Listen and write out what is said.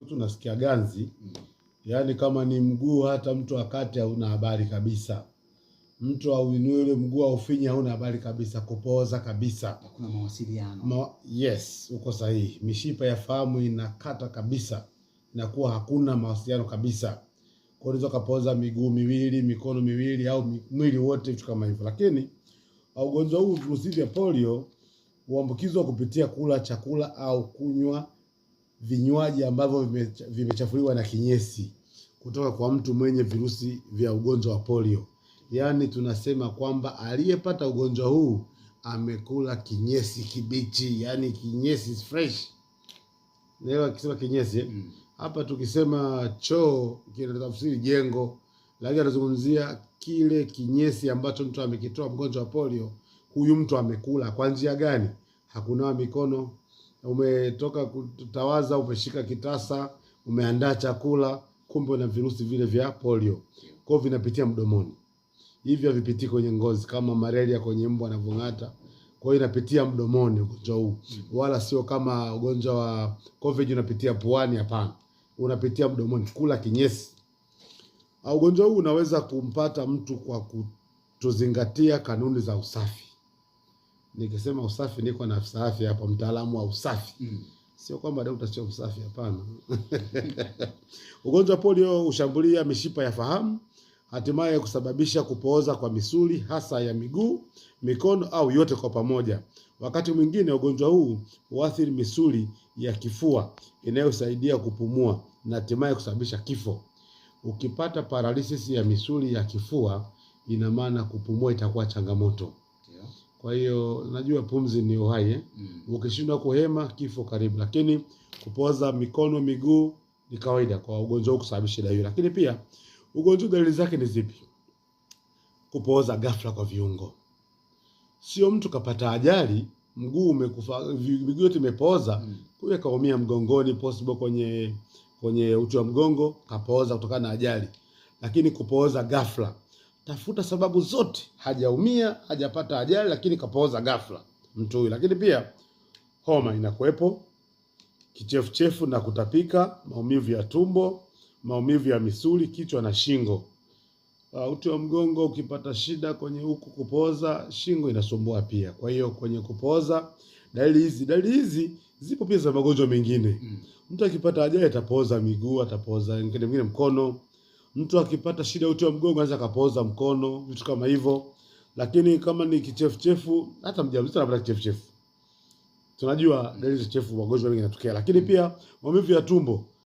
Tunasikia ganzi, yaani kama ni mguu, hata mtu akate hauna habari kabisa, mtu auinue ule mguu aufinye hauna habari kabisa, kupooza kabisa, Hakuna mawasiliano. Yes, uko sahihi. Mishipa ya fahamu inakata kabisa, inakuwa hakuna mawasiliano kabisa. Kwa hiyo unaweza ukapooza miguu miwili, mikono miwili au mwili wote, vitu kama hivyo. Lakini ugonjwa huu, virusi vya polio huambukizwa kupitia kula chakula au kunywa vinywaji ambavyo vimechafuliwa na kinyesi kutoka kwa mtu mwenye virusi vya ugonjwa wa polio. Yaani tunasema kwamba aliyepata ugonjwa huu amekula kinyesi kibichi, yaani kinyesi is fresh. Naelewa akisema kinyesi eh? Hapa tukisema choo kinatafsiri jengo, lakini anazungumzia kile kinyesi ambacho mtu amekitoa mgonjwa wa polio. Huyu mtu amekula kwa njia gani? Hakunawa mikono, umetoka kutawaza, umeshika kitasa, umeandaa chakula, kumbe una virusi vile vya polio. Kwa hiyo vinapitia mdomoni, hivyo havipitii kwenye ngozi kama malaria kwenye mbu anavyong'ata. Kwa hiyo inapitia mdomoni ugonjwa huu, wala sio kama ugonjwa wa COVID unapitia puani. Hapana, unapitia mdomoni, kula kinyesi. Ugonjwa huu unaweza kumpata mtu kwa kutozingatia kanuni za usafi. Nikisema usafi, niko na afisa afya hapa, mtaalamu wa usafi. Sio kwamba dokta sio msafi, hapana. Ugonjwa wa polio hushambulia mishipa ya fahamu, hatimaye kusababisha kupooza kwa misuli hasa ya miguu, mikono au yote kwa pamoja. Wakati mwingine ugonjwa huu huathiri misuli ya kifua inayosaidia kupumua na hatimaye kusababisha kifo. Ukipata paralysis ya misuli ya kifua, ina maana kupumua itakuwa changamoto. Kwa hiyo najua pumzi ni uhai eh? Ukishindwa kuhema, kifo karibu. Lakini kupooza mikono, miguu ni kawaida kwa ugonjwa huu kusababisha shida hiyo. Lakini pia ugonjwa dalili zake ni zipi? Kupooza ghafla kwa viungo. Sio mtu kapata ajali, mguu umekufa, miguu yote imepooza, huyo kaumia mgongoni, possible kwenye uti wa mgongo, kapooza kutokana na ajali. Lakini kupooza ghafla, tafuta sababu zote, hajaumia, hajapata ajali, lakini kapooza ghafla mtu huyu. Lakini pia homa inakuwepo, kichefuchefu na kutapika, maumivu ya tumbo, maumivu ya misuli, kichwa na shingo. Uti wa mgongo ukipata shida kwenye huku kupooza, shingo inasumbua pia. Kwa hiyo kwenye kupooza, dalili hizi zipo pia za magonjwa mengine. Mtu akipata ajali atapooza miguu, atapooza mwingine mkono. Mtu akipata shida uti wa mgongo anaweza akapooza mkono, vitu kama hivyo. Lakini kama ni kichefuchefu, hata mjamzito anapata kichefuchefu. Tunajua dalili za kichefuchefu magonjwa mengi yanatokea. Lakini pia maumivu ya tumbo,